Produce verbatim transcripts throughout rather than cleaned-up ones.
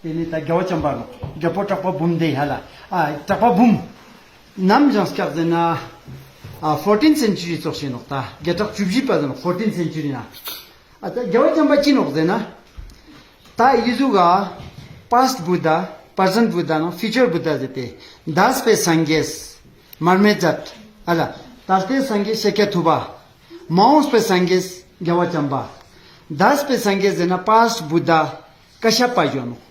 ཏེ་ནེ་ད་རྒྱལ་བ་བྱམས་པ་ནོག། རྒྱལ་པོ་གྲགས་པ་འབུམ་ལྡེ་ཧ་ལ། ཨ་གྲགས་པ་འབུམ། ནམ་བཞེངས་ཀྱག་ཟེར་ན། ཨ་ཕོར་ཊིན་སེན་ཅུ་རི་ཙོགས་ཤིག་ནོག། ད་བརྒྱ་ཕྲག་བཅུ་བཞི་པ་ཟེར་ནོག། ཕོར་ཊིན་སེན་ཅུ་རི་ན། ཨ་ད་རྒྱལ་བ་བྱམས་པ་ཅི་ནོག་ཟེར་ན། ད་འི་ཟུག་ག་པཱསྟ་བུདྡྷ། པྲེ་ཛེནཊ་བུདྡྷ་ནང་ཕིའུ་ཅར་བུདྡྷ་ཟེར་ཏེ། འདས་པའི་སངས་རྒྱས། མར་མེ་མཛད། ཨ་ལ། ད་ལྟའི་སངས་རྒྱས་ཤཱཀྱ་ཐུབ་པ། མ་འོངས་པའི་སངས་རྒྱས་རྒྱལ་བ་བྱམས་པ། འདས་པའི་སངས་རྒྱས་ཟེར་ན་པཱསྟ་བུདྡྷ་ཀ་ཤ་པ་ཞུའ་ནོག།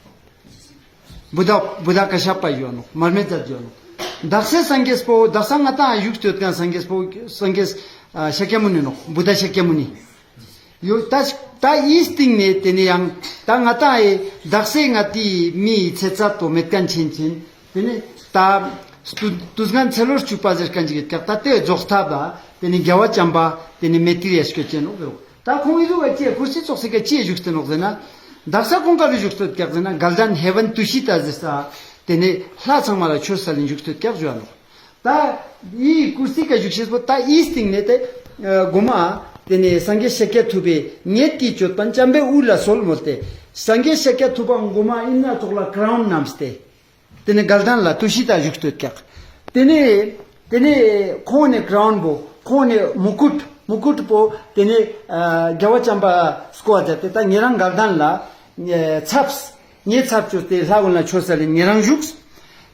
བུདྡྷ་བུདྡྷ་ཀ་ཤ་པ་ཞུའ་ནོག། མར་མེ་མཛད་ཞུའ་ནོག། དག་སའི་སངས་རྒྱས་པོ་དག་ས་ང་ཏང་བཞུགས་ཏེ་ཡོད་ཁན་སངས་རྒྱས་པོ་སངས་རྒྱས་ཨ་ཤཱཀྱ་མུ་ནི་ནོག། བུདྡྷ་ཤཱཀྱ་མུ་ནི། ཡོད་ད་ད་འི་སྟིང་ནེ་ཏེ་ནེ་ཡང་ད་ང་ཏང་ཨེ་དག་སའི་ང་ཏི་མིའི་ཚེ་ཚད་པོ་མེད་ཁན་ཆེན་ཆེན། ཏེ་ནེ་ད་དུས་དུས་ངན་ཚེ་ལོ་བཅུ་པ་ཟེར་ཁན་ཅིག་ཡོད་ཀྱག། ད་ཏེ་རྫོགས་ཐབས་ལ་ཏེ་ནེ་རྒྱལ་བ་བྱམས་པ་ཏེ་ནེ་མེ་ཏི་རི་ཡ་སྐྱོད་ཅེན་ནོག་ཟེར་རོ། ད་ཁོང་འི་ཟུག་ག་ཅི་ཀུར་སི་ཙོགས་སི་ཀ་ཅི་བཞུགས་ཏེ་ནོག་ཟེར་ན། དག་ས་ཁོང་ག་རུ་བཞུགས་ཏེ་ཡོད་ཀྱག་ཟེར་ན། དགའ་ལྡན་ཧེ་ཝན་ཏུ་ཤི་ཏ་ཟེར་ས་ཏེ་ནེ་ལྷ་ཚང་མ་ལ་མཆོད་ས་ལ་བཞུགས་ཏེ་ཡོད་ཀྱག་ཞུའ་ནོག། ད་འི་ཀུར་སི་ཀ་བཞུགས་ཤེས་པོ་ད་འི་སྟིང་ནེ་ཏེ་ཨ་གོ་མ་ཏེ་ནེ་སངས་རྒྱས་ཤཱཀྱ་ཐུབ་པའི་ཉེ་ཏི་ཅོད་པན་བྱམས་པའི་དབུ་ལ་གསོལ་མོལ་ཏེ། སངས་རྒྱས་ཤཱཀྱ་ཐུབ་པ་གོ་མ་ཨིན་ན་ཙོགས་ལ་ཀ་རའུན་བསྣམས་ཏེ། ཏེ་ནེ་དགའ་ལྡན་ལ་ཏུ་ཤི་ཏ་བཞུགས་ཏེ་ཡོད་ཀྱག། ཏེ་ནེ་ཏེ་ནེ་ཁོང་ནེ་ཀ་རའུན་པོ་ཁོང་ནེ་མུ་ཀུཊ་མུ་ཀུཊ་པོ་ཏེ་ནེ་ཨ་རྒྱལ་བ་བྱམས་པ་སྐོ་བ་མཛད་དེ་ད་ཉེ་རང་དགའ་ལྡན་ལ་ཨ་ཚབས་ཉེ་ཚབས་ཅོས་ཏེ་ལྷ་གུན་ལ་མཆོད་ས་ལེ་ཉེ་རང་བཞུགས།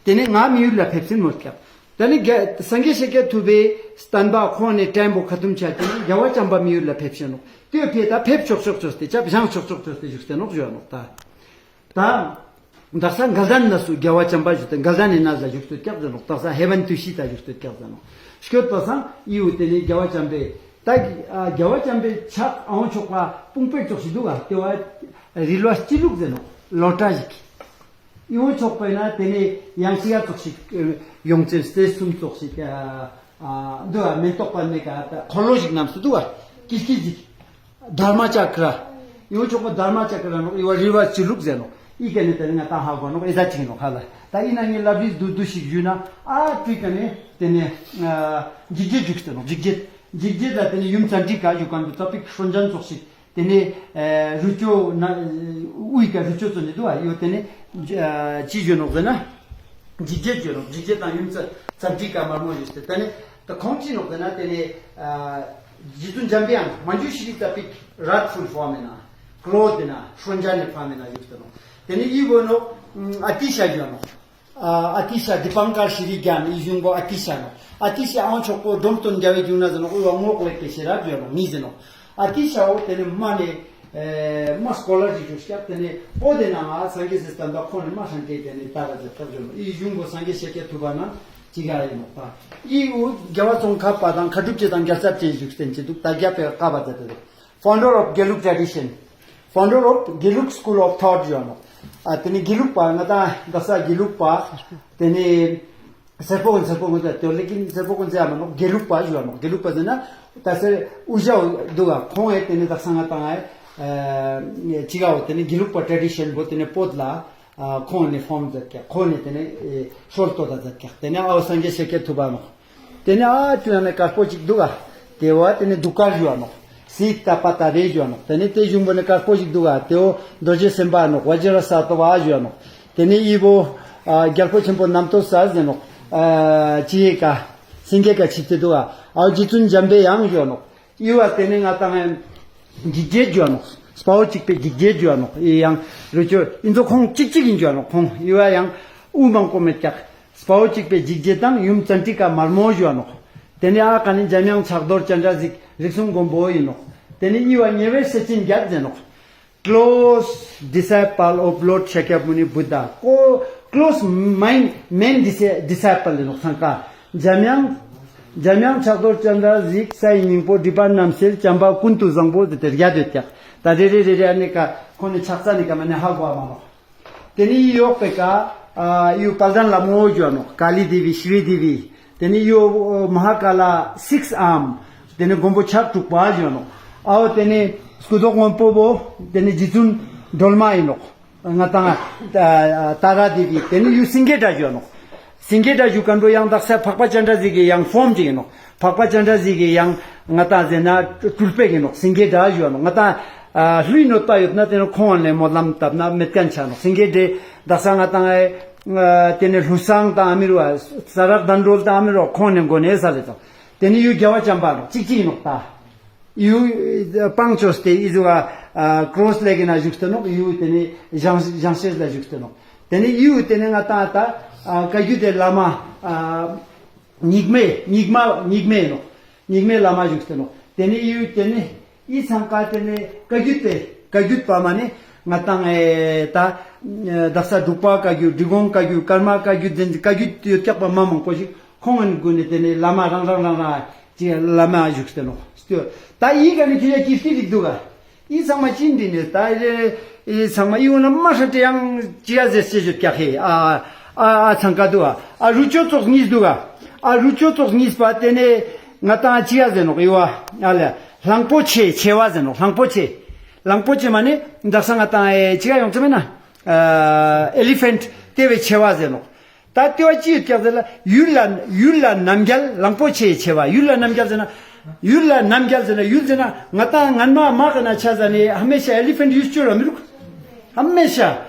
ཏེ་ནེ་ང་མི་ཡུལ་ལ་ཕེབས་སིན་མོལ་ཀྱག། ཏེ་ནེ་རྒྱ་སངས་རྒྱས་ཤཱཀྱ་ཐུབ་པའི་བསྟན་པ་ཁོང་ནེ་བཀྲམ་པོ་ཁ་ཐུམ་ཆ་ཏེ་ནེ་རྒྱལ་བ་བྱམས་པ་མི་ཡུལ་ལ་ཕེབས་ཤེ་ནོག། ཏེ་ཕེ་ད་ཕེབས་ཆོག་ཆོག་ཅོས་ཏེ་ཆབ་བཞེངས་ཆོག་ཆོག་ཅོས་ཏེ་བཞུགས་ཏེ་ནོག་ཞུའ་ནོག་ད། ད་དག་ས་དགའ་ལྡན་ན་སུ་རྒྱལ་བ་བྱམས་པ་བཞུགས་ཏེ་དགའ་ལྡན་ནི་ན་ལ་བཞུགས་ཏེ་ཡོད་ཀྱག་ཟེར་ནོག། དག་ས་ཧེ་ཝན་ཏུ་ཤི་ཏ་བཞུགས་ཏེ་ཡོད་ཀྱག་ཟེར་ནོག། སྐྱོད་པ་སང་འི་བོ་ཏེ་ནེ་རྒྱལ་བ་བྱམས་པའི་ད་ཨ་རྒྱལ་བ་བྱམས་པའི་ཕྱག་ཨ་བོ་ཙོགས་པ་དཔུང་པའི་ཙོགས་ཤིག་འདུག་ག། ཏེ་བོ་རིལ་བ་སྤྱི་བླུགས་ཟེར་ནོག། ལོ་ཊ་ཞིག། འི་བོ་ཙོགས་པ་ན་ཏེ་ནེ་ཡང་ཅིག་ཡ་ཙོགས་ཤིག་ཡོང་ཅེན་རྩེ་གསུམ་ཙོགས་ཤིག་ཨ་འདུག་ག། མེན་ཏོག་པ་ནེ་ཀ་ད་འཁོར་ལོ་ཞིག་བསྣམས་ཏེ་འདུག་ག། ཀིར་ཀིར་ཞིག། དྷརྨ་ཅཀྲ། འི་བོ་ཙོགས་པ་དྷརྨ་ཅཀྲ་ནོག། འི་བོ་རིལ་བ་སྤྱི་བླུགས་ཟེར་ནོག། འི་ཀ་ནེ་ཏེ་ནེ་ང་ཏང་ཧ་གོ་ནོག། ཨེ་ཟ་ཅིག་ནོག་ཧ་ལ། ད་འི་ན་ངའི་ལབ་རིས་དུ་དུ་ཞིག་ཞུས་ན་ཨ་ཏི་ཀ་ནེ་ཏེ་ནེ་ཨ་འཇིགས་བྱེད་བཞུགས་ཏེ་ནོག། འཇིགས་བྱེད། འཇིགས་བྱེད་ལ་ཏེ་ནེ་ཡུམ་ཙན་དྲི་ཀ་ཞུ་ཁན་པོ་ཙ་པིག་ཧྲོན་ཅན་ཙོགས་ཤིག། ཏེ་ནེ་ཨ་རུ་ཅོ་ན་དབུའི་ཀ་རུ་ཅོ་ཙོགས་ནེ་འདུག་ག། ཡོད་ཏེ་ནེ་ཨ་ཅི་ཞུའ་ནོག་ཟེར་ན། འཇིགས་བྱེད་ཞུའ་ནོག། འཇིགས་བྱེད་དང་ཡུམ་ཙན་ཙན་དྲི་ཀ་དམར་མོ་ཞུས་ཏེ་ཏེ་ནེ་ད་ཁོང་ཅི་ནོག་ཟེར་ན་ཏེ་ནེ་ཨ་རྗེ་བཙུན་འཇམ་པའི་དབྱངས་མན་ཇུ་ཤྲི་ཙ་པིག་རཱད་ཕུལ་ཕོམ་མེ་ན་ཀྲོ་དྷ་ན་ཧྲོན་ཅན་ནི་ཕོམ་མེ་ན་ཞུས་ཏེ་ནོག། ཏེ་ནེ་འི་བོ་ནོག་ཨ་ཏི་ཤ་ཞུའ་ནོག། ཨ་ཨ་ཏི་ཤ་དི་པང་ཀར་ཤྲི་གྱཱན་འི་གཞུང་པོ་ཨ་ཏི་ཤ་ནོག། ཨ་ཏི་ཤ་ཨང་ཆོག་པོ་འབྲོམ་སྟོན་རྒྱལ་བའི་འབྱུང་གནས་ཟེར་ནོག། འོ་ངོག་ལེགས་པའི་ཤེས་རབ་ཞུའ་ནོག། མི་ཟེར་ནོག། ཨ་ཏི་ཤ་བོ་ཏེ་ནེ་མ་ནེ་ཨེ་མ་སྐོ་ལར་ཞིག་བཞུགས་ཤག། ཏེ་ནེ་པོ་ཏེ་ནང་ང་སངས་རྒྱས་སི་བསྟན་པ་ཁོང་ནེ་མ་ཧྲན་ཏེ་ཏེ་ནེ་དར་ར་མཛད་ཀྱག་ཞུའ་ནོག། འི་གཞུང་པོ་སངས་རྒྱས་ཤཱཀྱ་ཐུབ་པ་ན་ཅི་ག་ཨིན་ནོག་པ། འི་འུ་རྒྱལ་བ་ཙོང་ཁ་པ་དང་མཁའ་གྲུབ་རྗེ་དང་རྒྱལ་ཚབ་ཅན་བཞུགས་སྟན་ཅི་འདུག། ད་རྒྱལ་པོའི་བཀའ་བ་མཛད་དེ་འདུག། Founder of Gelug tradition, founder of Gelug school of thought ཞུའ་ནོག། ཨ་ཏེ་ནེ་དགེ་ལུགས་པ་ང་ཏང་དག་ས་དགེ་ལུགས་པ་ཏེ་ནེ་སེར་པོ་གུན་སེར་པོ་གུན་ད་ཏེ་ལེ་ཀིན་སེར་པོ་གུན་ཟེར་ཡ་མ་ནོག། དགེ་ལུགས་པ་ཞུའ་ནོག། དགེ་ལུགས་པ་ཟེར་ན་ད་སེ་འུ་ཞའོ་འདུག་ག། ཁོང་ཨེ་ཏེ་ནེ་དག་ས་ང་ཏང་ཨེ་ཅི་གའོ་ཏེ་ནེ་དགེ་ལུགས་པ་ཊྲེ་ཌི་ཤན་པོ་ཏེ་ནེ་བོད་ལ་ཁོང་ནེ་ཕོམ་མཛད་ཀྱག། ཁོང་ནེ་ཏེ་ནེ་ཨེ་སྲོལ་གཏོད་ད་མཛད་ཀྱག། ཏེ་ནེ་ཨའོ་སངས་རྒྱས་ཤཱཀྱ་ཐུབ་པ་ནོག། ཏེ་ནེ་ཨ་ཅུ་ཡང་ནེ་དཀར་པོ་ཅིག་འདུག་ག། ཏེ་བོ་ཏེ་ནེ་དུ་ཀར་ཞུའ་ནོག། སི་ཏ་པ་ཏ་རེ་ཞུའ་ནོག། ཏེ་ནེ་ཏེ་གཞུང་པོ་ནེ་དཀར་པོ་ཞིག་འདུག་ག། ཏེ་བོ་རྡོ་རྗེ་སེམས་དཔའ་ནོག། བཛྲ་ས་ཏྭ་བ་ཞུའ་ནོག། ཏེ་ནེ་འི་བོ་ཨ་རྒྱལ་པོ་ཆེན་པོ་རྣམ་ཐོས་སྲས་ཟེར་ནོག། ཨ་ཅི་ཡེ་ཀ་སེང་གེ་ཀ་ཆིབས་ཏེ་འདུག་ག། ཨའོ་རྗེ་བཙུན་འཇམ་པའི་དབྱངས་ཞུའ་ནོག། འི་བོ་ཏེ་ནེ་ང་ཏང་འཇིགས་བྱེད་ཞུའ་ནོག། དཔའ་བོ་གཅིག་པའི་འཇིགས་བྱེད་ཞུའ་ནོག། འི་ཡང་རུ་ཅོ་ཨིན་ཙོག་ཁོང་གཅིག་གཅིག་ཨིན་ཞུའ་ནོག། ཁོང་འི་བོ་ཡང་དབུ་མང་པོ་མེད་ཀྱག། དཔའ་བོ་གཅིག་པའི་འཇིགས་བྱེད་དང་ཡུམ་ཙན་དྲི་ཀ་དམར་མོ་ཞུའ་ནོག། ཏེ་ནེ་ཨ་ཀ་ནེ་འཇམ་དབྱངས་ཕྱག་རྡོར་སྤྱན་རས་གཟིགས་རིགས་གསུམ་མགོན་པོ་ཨིན་ནོག། ཏེ་ནེ་འི་བོ་ཉེ་བའི་སྲས་ཆེན་བརྒྱད་ཟེར་ནོག། Close disciple of Lord Shakyamuni Buddha། ཀོ་close main main disciple ཨིན་ནོག་སང་ཀ། འཇམ་དབྱངས་འཇམ་དབྱངས་ཕྱག་རྡོར་སྤྱན་རས་གཟིགས་སའི་སྙིང་པོ་སྒྲིབ་པ་རྣམ་སེལ་བྱམས་པ་ཀུན་ཏུ་བཟང་པོ་ཟེར་ཏེ་བརྒྱད་ཡོད་ཀྱག། ད་རེ་རེ་རེ་རེ་ཨ་ནེ་ཀ་ཁོང་ནི་ཕྱག་ཚ་ནི་ཀ་མ་ནེ་ཧ་གོ་བ་མ་ནོག། ཏེ་ནེ་ཡོག་པེ་ཀ་ཨ་ཡུ་དཔལ་ལྡན་ལྷ་མོ་ཞུའ་ནོག། ཀ་ལི་དེ་བི་ཤྲི་དེ་བི། ཏེ་ནེ་ཡུ་མ་ཧཱ་ཀ་ལ་six arm། ཏེ་ནེ་མགོན་པོ་ཕྱག་དྲུག་པ་ཞུའ་ནོག། ཨའོ་ཏེ་ནེ་སྐུ་མདོག་སྔོན་པོ་བོ་ཏེ་ནེ་རྗེ་བཙུན་སྒྲོལ་མ་ཨིན་ནོག། ང་ཏང་ཏ་ར་དེ་བི། ཏེ་ནེ་ཡུ་སེང་གེ་སྒྲ་ཞུའ་ནོག། སེང་གེ་སྒྲ་ཞུ་ཁན་པོ་ཡང་དག་ས་འཕགས་པ་སྤྱན་རས་གཟིགས་ཀྱི་ཡང་ཕོམ་ཅིག་ཨིན་ནོག། འཕགས་པ་སྤྱན་རས་གཟིགས་ཀྱི་ཡང་ང་ཏང་ཟེར་ན་སྤྲུལ་པ་ཨིན་ནོག། སེང་གེ་སྒྲ་ཞུའ་ནོག། ང་ཏང་ཨ་ལྷའི་གནོད་པ་ཡོད་ན་ཏེ་ནེ་ཁོང་ལ་སྨོན་ལམ་བཏབ་ན་མེད་ཁན་ཆ་ནོག། སེང་གེ་སྒྲའི་ དག་ས་ང་ཏང་ཨེ་ཏེ་ནེ་ལྷུ་སང་དང་ཨ་མི་རུ་ཨ་ས་རག་དན་རོལ་དང་ཨ་མི་རུ་ཁོང་ནེ་གོ་ནེ་ས་ལེ་ཙོགས། ཏེ་ནེ་ཡུལ་རྒྱལ་བ་བྱམས་པ་ནོག་ཅིག་ཅིག་ནོག་ད། ཡུལ་སྤང་ཅོས་ཏེ་ཨི་ཟུག་ཨ་ཀྲོས་ལེག་གི་ན་བཞུགས་ཏེ་ནོག། ཡུལ་ཏེ་ནེ་བཞེངས་བཞེངས་ཤེས་ལ་བཞུགས་ཏེ་ནོག། ཏེ་ནེ་ཡུལ་ཏེ་ནེ་ང་ཏང་ད་ཨ་བཀའ་བརྒྱུད་དེ་བླ་མ་ཨ་རྙིང་མའི་རྙིང་མ་རྙིང་མའི་ནོག། རྙིང་མའི་བླ་མ་བཞུགས་ཏེ་ནོག། ཏེ་ནེ་ཡུལ་ཏེ་ནེ་ཨི་ཚང་ཀ་ཏེ་ནེ་བཀའ་བརྒྱུད་པའི་བཀའ་བརྒྱུད་པ་མ་ནེ་ང་ཏང་ཨེ་ད་དག་ས་འབྲུག་པ་བཀའ་བརྒྱུད། འབྲི་གུང་བཀའ་བརྒྱུད། ཀརྨ་བཀའ་བརྒྱུད། ཏེ་བཀའ་བརྒྱུད་ཡོད་ཀྱག་པ་མ་མང་པོ་ཞིག་ཁོང་ངི་གུན་ནེ་ཏེ་ནེ་བླ་མ་རང་རང་རང་རང་ཅིག་བླ་མ་བཞུགས་ཏེ་ནོག། ད་ཨི་ཀ་ནེ་ཁྱེད་ཅག་ཀིརྟི་རིག་འདུག་ག། ཨི་ཚང་མ་ཅི་འདི་ནེ་ད་ཨི་ཚང་མ་ཨི་འོ་ན་མ་ཧྲ་ཏེ་ཡང་ཅི་ཡ་ཟེར་ཅེས་ཡོད་ཀྱག་ཧེ། ཨ་ཨ་ཨ་ཚང་ཀ་འདུག་ག། ཨ་རུ་ཅོ་ཙོགས་གཉིས་འདུག་ག། ཨ་རུ་ཅོ་ཙོགས་གཉིས་པ་ཏེ་ནེ་ང་ཏང་ཅི་ཡ་ཟེར་ནོག་ཨི་བ། ཨ་ལེ་གླང་པོ་ཆེ་ཆེ་བ་ཟེར་ནོག། གླང་པོ་ཆེ། གླང་པོ་ཆེ་མ་ནེ་དག་ས་ང་ཏང་ཨེ་ཅི་ཡ་ཡོང་ཙམ་མེད་ན་ཨེ་ལི་ཕེན་ཊ་ཏེ་བས་ཆེ་བ་ཟེར་ནོག། ད་ལྟེ་བ་ཅི་ཡོད་ཀྱག་ཟེར་ན་ཡུལ་ལ་ཡུལ་ལ་རྣམ་རྒྱལ། གླང་པོ་ཆེའི་ཆེ་བ། ཡུལ་ལ་རྣམ་རྒྱལ་ཟེར་ན་ཡུལ་ལ་རྣམ་རྒྱལ་ཟེར་ན་ཡུལ་ཟེར་ན་ང་ཏང་ངན་མ་མ་གི་ན་ཆ་ཟ་ནེ་ཧ་མེ་ཤ་ཨེ་ལི་ཕེན་ཊ་ཡུས་ཅོ་ར་མི་རུག། ཧ་མེ་ཤ་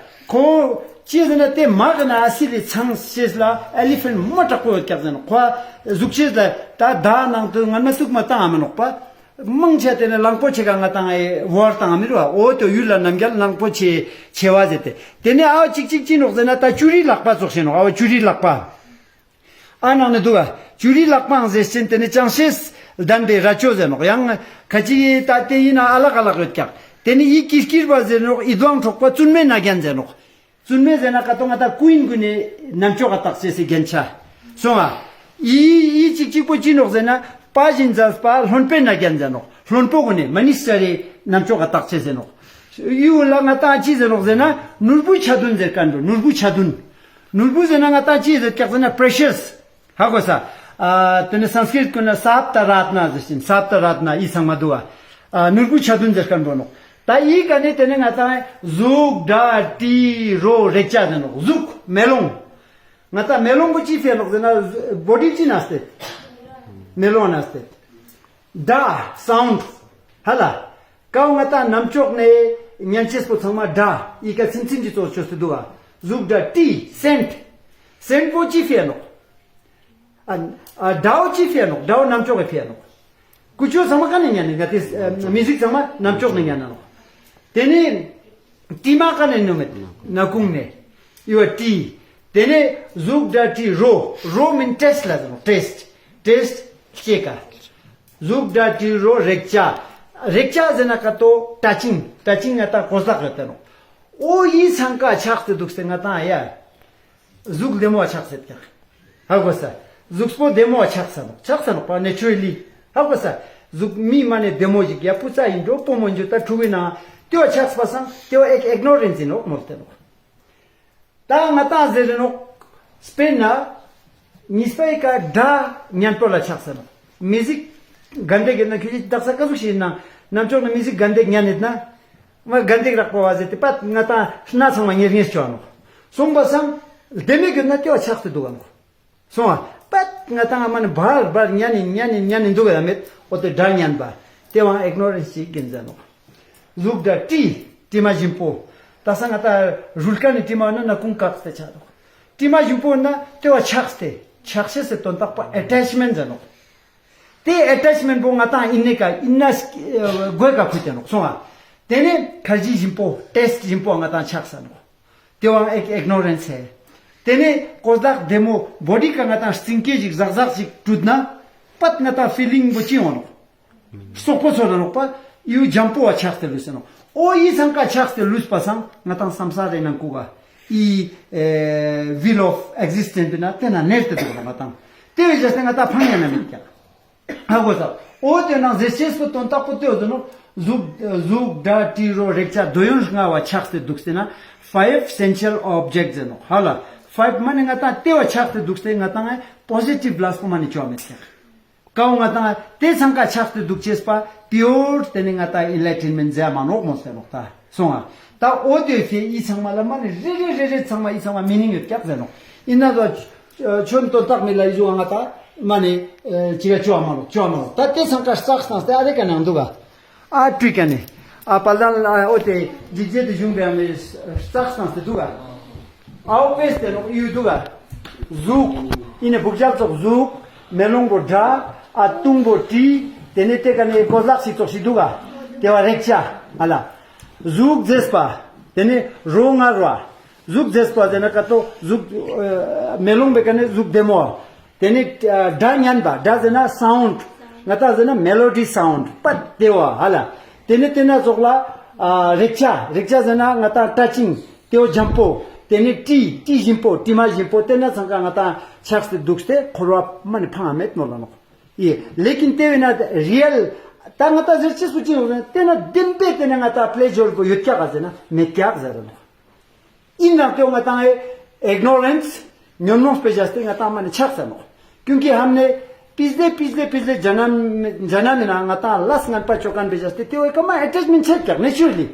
ཁོ་ཅི་ཟེར་ན་ཏེ་མ་གི་ན་ཨ་སི་ལི་ཚང་ཤེས་ལ་ཨེ་ལི་ཕེན་ཊ་མ་དྲག་པོ་ཡོད་ཀྱག་ཟེར་ན་ཁོ་ཟུག་ཤེས་ལ་ད་ད་ནང་དུ་ངན་མ་ཟུག་མ་བཏང་ཨ་མ་ནོག་པ། མང་ཆེ་ཏེ་ནེ་གླང་པོ་ཆེ་ག་ང་ཏང་ཨེ་བོར་བཏང་མི་རུ་བ། འོ་ཏེ་ཡུལ་ལ་རྣམ་རྒྱལ་གླང་པོ་ཆེ་ཆེ་བ་ཟེར་ཏེ། ཏེ་ནེ་ཨ་ཅིག་ཅིག་ཅི་ནོག་ཟེར་ན་ད་ཅུ་རིའི་ལག་པ་ཙོགས་ཤིག་ནོག། ཨ་བ་ཅུ་རིའི་ལག་པ། ཨ་ནང་ནེ་འདུག་ག། ཅུ་རིའི་ལག་པའང་ཟེར་ཅན་ཏེ་ནེ་ཅང་ཤེས་ལྡན་པའི་རྭ་ཅོ་ཟེར་ནོག། ཡང་ཁ་ཅིག་ད་ཏེ་ཨིན་ན་ཨ་ལག་ཨ་ལག་ཡོད་ཀྱག། ཏེ་ནེ་ཨི་ཀིར་ཀིར་བ་ཟེར་ནོག། ཨི་དུང་འཕྲོག་པ་བཙུན་མོའི་རྣ་རྒྱན་ཟེར་ནོག། བཙུན་མོ་ཟེར་ན་ཀ་ཏོ་ང་ཏང་ཀུ་ཨིན་གུན་ནི་རྣམ་ཅོག་ག་བཏགས་ཅེས་སི་རྒྱན་ཆ་སོང་ང་། ཨི་ཨི་ཅིག་ཅིག་པོ་ཅི་ནོག་ཟེར་ན་དཔའ་ཞིང་མཛད་པ་བློན་པོའི་རྣ་རྒྱན་ཟེར་ནོག། བློན་པོ་གུན་ནི་མ་ནི་སི་ཊར་རི་རྣམ་ཅོག་ག་བཏགས་ཅེས་ཟེར་ནོག། ཨི་བོ་ལ་ང་ཏང་ཅི་ཟེར་ནོག་ཟེར་ན་ནོར་བུའི་ཆ་རྡུན་ཟེར་ཁན་བོ། ནོར་བུའི་ཆ་རྡུན། ནོར་བུ་ཟེར་ན་ང་ཏང་ཅི་ཟེར་ཀྱག་ཟེར་ན་པྲེ་ཤས། ཧ་གོ་ས། ཨ་ཏེ་ནེ་སཾ་སྐྲྀཏ་གུན་ན་སབ་ཏ་རཏྣ་ཟེར་ཅན། སབ་ཏ་རཏྣ་ཨི་ཚང་མ་འདུག་ག། ཨ་ནོར་བུའི་ཆ་རྡུན་ཟེར་ཁན་བོ་ནོག། ད་ཨི་ཀ་ནེ་ཏེ་ནེ་ང་ཏང་གཟུགས་སྒྲ་དྲི་རོ་རེག་བྱ་ཟེར་ནོག། གཟུགས་མེ་ལོང་། ང་ཏང་མེ་ལོང་པོ་ཅི་ཕིའ་ནོག་ཟེར་ན་བོ་ཌི་ཅི་ན་སྟེ། མེ་ལོང་ན་སྟེ། སྒྲ་སའུནཌ་ཧ་ལ། ཀའོ་ང་ཏང་རྣམ་ཅོག་ནེ་ཉན་ཅེས་པོ་ཚང་མ་སྒྲ་ཨི་ཀ་ཚིམ་ཚིམ་གྱི་ཙོགས་ཅོས་ཏེ་འདུག་ག། གཟུགས་སྒྲ་དྲི་སེནཊ། སེནཊ་པོ་ཅི་ཕིའ་ནོག། ཨ་ཨ་སྒྲའོ་ཅི་ཕིའ་ནོག། སྒྲའོ་རྣམ་ཅོག་གི་ཕིའ་ནོག། ཀུ་ཅོ་ཚང་མ་ཀ་ནེ་ཉན་ནི་ག་ཏེ་མིའུ་ཟིག་ཚང་མ་རྣམ་ཅོག་ནེ་ཉན་ན་ནོག། ཏེ་ནེ་དྲི་མ་ཀ་ནེ་ནུ་མེད། སྣ་ཁུང་ནེ། ཨི་བ་དྲི། ཏེ་ནེ་གཟུགས་སྒྲ་དྲི་རོ། རོ་མིན་ཊེསཊ་ལ་ཟེར་ནོག། ཊེསཊ། ཊེསཊ་ལྕེ་ཀ། གཟུགས་སྒྲ་དྲི་རོ་རེག་བྱ། རེག་བྱ་ཟེར་ན་ཀ་ཏོ་ཊ་ཅིང་། ཊ་ཅིང་ང་ཏང་གོས་ལག་ཡོད་ཏེ་ནོག། འོ་ཨི་ཚང་ཀ་ཆགས་ཏེ་འདུག་སྟེ་ང་ཏང་ཡ། གཟུགས་བདེ་མོ་བ་ཆགས་སེད་ཀྱག། ཧ་གོ་ས། གཟུགས་པོ་བདེ་མོ་བ་ཆགས་ས་ནོག། ཆགས་ས་ནོག་པ་ནེ་ཅུ་ར་ལི། ཧ་གོ་ས། གཟུགས་མི་མ་ནེ་བདེ་མོ་ཞིག་ཡ་བུ་ཚ་ཨིན་འགྲོ་བུ་མོ་འཇུ་ད་ཕྲུ་གུའི་ནང་ཏེ་བ་ཆགས་པ་སང་ཏེ་བ་ཨིག་ཨིག་ནོ་རེནས་ཨིན་ནོག་མོལ་ཏེ་ནོག། ད་ང་ཏང་ཟེར་རེ་ནོག། སྤེར་ན་གཉིས་པའི་ཀ་སྒྲ་ཉན་པོ་ལ་ཆགས་ས་ནོག། མིའུ་ཟིག་གན་དེག་ཨིན་ན་ཁྱོད་ཀྱི་དག་ས་ཀ་ཟུག་ཞིག་ཨིན་ན་རྣམ་ཅོག་ནེ་མིའུ་ཟིག་གན་དེག་ཉན་ཨིན་ན། མ་གན་དེག་རག་པ་བ་ཟེར་ཏེ་པད་ང་ཏང་སྣ་ཚང་མ་ཉེར་ཉེར་ཅོ་ནོག། སོང་པ་སང་ལྡེ་མིག་གི་ན་ཏེ་བ་ཆགས་ཏེ་འདུག་ག་ནོག། སོང་བ་པད་ང་ཏང་མ་ནེ་བར་བར་ཉན་ནི་ཉན་ནི་ཉན་ནི་འདུག་ག་ཡ་མེད། འོ་ཏེ་སྒྲ་ཉན་པ་ཏེ་བའང་ཨིག་ནོ་རེནས་ཅིག་ཨིན་ཟེར་ནོག། གཟུགས་སྒྲ་དྲི། དྲི་མ་ཞིམ་པོ། ད་ས་ང་ཏང་རུལ་ཁན་ནི་དྲི་མ་ན་ན་ཀུང་ཀག་སྟེ་ཆ་འདུག། དྲི་མ་ཞིམ་པོ་ན་ཏེ་བ་ཆགས་ཏེ་ཆགས་ཤེས་སི་དོན་དག་པོ་ཨེ་ཊེཆ་མེནཊ་ཟེར་ནོག། ཏེ་ཨེ་ཊེཆ་མེནཊ་པོ་ང་ཏང་ཨིན་ནེ་ཀ་ཨིན་ན་གོས་ཀ་ཕུད་དེ་ནོག་སོང་ང་། ཏེ་ནེ་ཁར་ཇི་ཞིམ་པོ་ཊེསཊ་ཞིམ་པོ་ང་ཏང་ཆགས་ས་ནོག། ཏེ་བའང་ཨིག་ཨིག་ནོ་རེནས་ཧེ། ཏེ་ནེ་གོས་ལག་བདེ་མོ་བོ་ཌི་ཀ་ང་ཏང་རྩིང་ཀེ་ཞིག་ཟག་ཟག་ཞིག་གྲུད་ན་པད་ང་ཏང་ཕི་ལིང་པོ་ཅི་ཡོང་ནོག། སོག་པོ་ཚོར་ར་ནོག་པ། ཡུལ་འཇམ་པོ་བ་ཆགས་ཏེ་ལུས་ས་ནོག། འོ་ཨི་ཚང་ཀ་ཆགས་ཏེ་ལུས་པ་སང་ང་ཏང་སམ་ས་རའི་ནང་ཁུག་ག་ཨི་ཨེ་ཝིལ་ཨོཕ་ཨེག་ཟིས་ཊེནས་པོའི་ནང་ཏེ་ན་ནེར་ཏེ་འདུག་ནོག་ང་ཏང་། ཏེ་བས་བྱས་ཏེ་ང་ཏང་ཕང་ཡ་ན་མེད་ཀྱག། ཧ་གོ་ས། འོ་ཏེ་ནང་ཟེར་ཅེས་པོ་དོན་དག་པོ་ཏེ་འོ་ཏེ་ནོག། གཟུགས་གཟུགས་སྒྲ་དྲི་རོ་རེག་བྱ་འདོད་ཡོན་ལྔ་བ་ཆགས་ཏེ་འདུག་སྟེ་ན་ཕའིབ་སེན་ཤལ་ཨོབ་ཇེཀཊ་ཟེར་ནོག། ཧ་ལ་ཕའིབ་མ་ནེ་ང་ཏང་ཏེ་བ་ཆགས་ཏེ་འདུག་སྟེ་ང་ཏང་ཨེ་པོ་ཟི་ཊིབ་ལས་པོ་མ་ནེ་ཅོ་མེད་ཀྱག། ཀའོ་ང་ཏང་ཏེ་ཚང་ཀ་ཆགས་ཏེ་འདུག་ཅེས་པ་པིའོར་ཏེ་ནེ་ང་ཏང་ཨེན་ལའི་ཊིན་མེནཊ་ཟེར་མ་ནོག་མོལ་ཏེ་ནོག་ད་སོང་ང་། ད་འོ་ཏེ་ཕིའ་ཨི་ཚང་མ་ལ་མ་ནེ་རེ་རེ་རེ་རེ་ཚང་མ་ཨི་ཚང་མ་མི་ནིང་ཡོད་ཀྱག་ཟེར་ནོག། ཨིན་ན་ད་ཆོན་དོན་དག་མི་ལ་ཨི་ཟུག་ང་ཏང་མ་ནེ་ཅི་ག་ཅོ་མ་ནོག་ཅོ་མ་ནོག། ད་ཏེ་ཚང་ཀ་རྩགས་སྟངས་ཏེ་ཨ་རེ་ཀ་ནང་འདུག་ག། ཨ་ཀྲུའི་ཀ་ནེ་ཨ་དཔལ་ལྡན་ལ་འོ་ཏེ་འཇིགས་བྱེད་དུ་བཞུགས་པའི་རྩགས་སྟངས་ཏེ་འདུག་ག། ཨའོ་པེས་ཏེ་ནོག་ཡུ་དུག་ག། ཟུག། ཨི་ནེ་བུག་ཇལ་ཙོགས་ཟུག། མེ་ལོང་པོ་དྲ། ཨ་ཏུང་པོ་ཏྲི། ཏེ་ནེ་ཏེ་ཀ་ནེ་གོས་ལག་སི་ཙོགས་ཤིག་དུག་ག། ཏེ་བ་རེག་ཅ་ཧ་ལ། ཟུག་ཟེས་པ། ཏེ་ནེ་རོ་ང་རོ། ཟུག་ཟེས་པ་ཟེར་ན་ཀ་ཏོ་ཟུག་ཨ་མེ་ལོང་པེ་ཀ་ནེ་ཟུག་བདེ་མོ། ཏེ་ནེ་ཨ་སྒྲ་ཉན་པ། སྒྲ་ཟེར་ན་སའུནྜ། ང་ཏང་ཟེར་ན་མེ་ལོ་ཌི་སའུནྜ། པད་ཏེ་བ་ཧ་ལ། ཏེ་ནེ་ཏེ་ན་ཙོགས་ལ་ཨ་རེག་ཅ། རེག་ཅ་ཟེར་ན་ང་ཏང་ཊ་ཅིང་། ཏེ་བོ་འཇམ་པོ། ཏེ་ནེ་དྲི། དྲི་ཞིམ་པོ། དྲི་མ་ཞིམ་པོ། ཏེ་ན་ཚང་ཀ་ང་ཏང་ཆགས་ཏེ་དུགས་ཏེ་འཁོར་བ་མ་ནེ་ཕང་ང་མེད་མོལ་ལ་ནོག། ཡེ། ལེ་ཀིན་ཏེ་བས་ན་རི་ཡལ། ད་ང་ཏང་ཟེར་ཅེས་པོ་ཅི་ཡོང་ཟེར་ན་ཏེ་ན་བདེན་པའི་ཏེ་ན་ང་ཏང་པླེ་ཇར་པོ་ཡོད་ཀྱག་ག་ཟེར་ན་མེད་ཀྱག་ཟེར་ར་ནོག། ཨིན་ནའང་ཏེ་བོ་ང་ཏང་ཨེ་ཨིག་ནོ་རེནྶ། ཉོན་མོངས་པའི་བྱས་ཏེ་ང་ཏང་མ་ནེ་ཆགས་ས་ནོག། ཀྱུང་ཀི་ཧམ་ནེ་པིས་ལེ་པིས་ལེ་པིས་ལེ་ཇ་ན་མི་ཇ་ན་མི་ན་ང་ཏང་ལས་ངན་པ་ཅོ་ཁན་པའི་བྱས་ཏེ་ཏེ་བོའི་ཀ་མ་ཨེ་ཊེཆ་མེནྚ་ཆད་ཀྱག་ནེ་ཅུ་ར་ལི།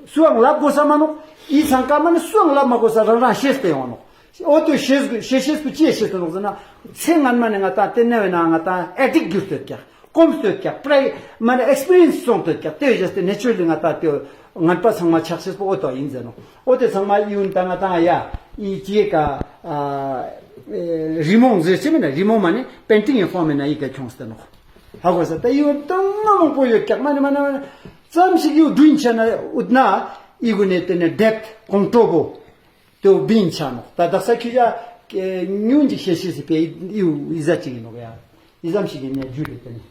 སུའང་ལབ་གོས་ས་མ་ནོག། ཨི་ཚང་ཀ་མ་ནེ་སུའང་ལབ་མ་གོས་ས་རང་རང་ཤེས་ཏེ་ཡོང་ནོག། འོ་ཏེ་ཤེས་ཤེས་ཤེས་པོ་ཅི་ཡ་ཤེས་ཏེ་ནོག་ཟེར་ན་ཚེ་སྔན་མ་ནེ་ང་ཏང་ཏེ་ནེ་བས་ན་ང་ཏང་ཨེ་ཌིཀྚ་གྱུར་ཏེ་ཡོད་ཀྱག། གོམས་ཏེ་ཡོད་ཀྱག། པྲའི་མ་ནེ་ཨེགས་པི་རི་ཡེནྚ་སོང་སྟེ་ཡོད་ཀྱག། ཏེ་བས་ཏེ་ནེ་ཅུ་ར་ལི་ང་ཏང་ཏེ་ངན་པ་ཚང་མ་ཆགས་ཤེས་པོ་འོ་ཏོ་ཨིན་ཟེར་ནོག། འོ་ཏེ་ཚང་མ་ཨིན་ད་ང་ཏང་ཡ་ཨི་ཅི་ཀ་ཨ་ཨེ་རི་མོང་ཟེར་ཅེས་མེད་ན་རི་མོང་མ་ནེ་པེན་ཊིང་ཡང་ཁོང་མེད་ན་ཨི་ཀ་ཁྱོངས་ཏེ་ནོག། ཧ་གོ་ས། ད་ཨི་བོ་ཏང་མ་མང་པོ་ཡོད་ཀྱག། མ་ནེ་མ་ནེ་མ་ནེ་ཙམ་ཞིག་ཡུ་དྲུན་ཆ་ན་འུད་ན་ཨི་གུན་ནེ་ཏེ་ནེ་ཌེབ་ཀོང་ཀྲོ་བོ་ཏེ་བོ་བིན་ཆ་ནོག། ད་དག་ས་ཁྱོད་ཡ་ཉུང་ཅིག་ཤེས་ཤེས་སི་པེ་ཨི་བོ་ཨི་ཟ་ཅིག་ཨིན་ནོག་ཡ། ཨི་ཙམ་ཞིག་ཨིན་ན་རྒྱུ་རེད་ཏེ་ནེ།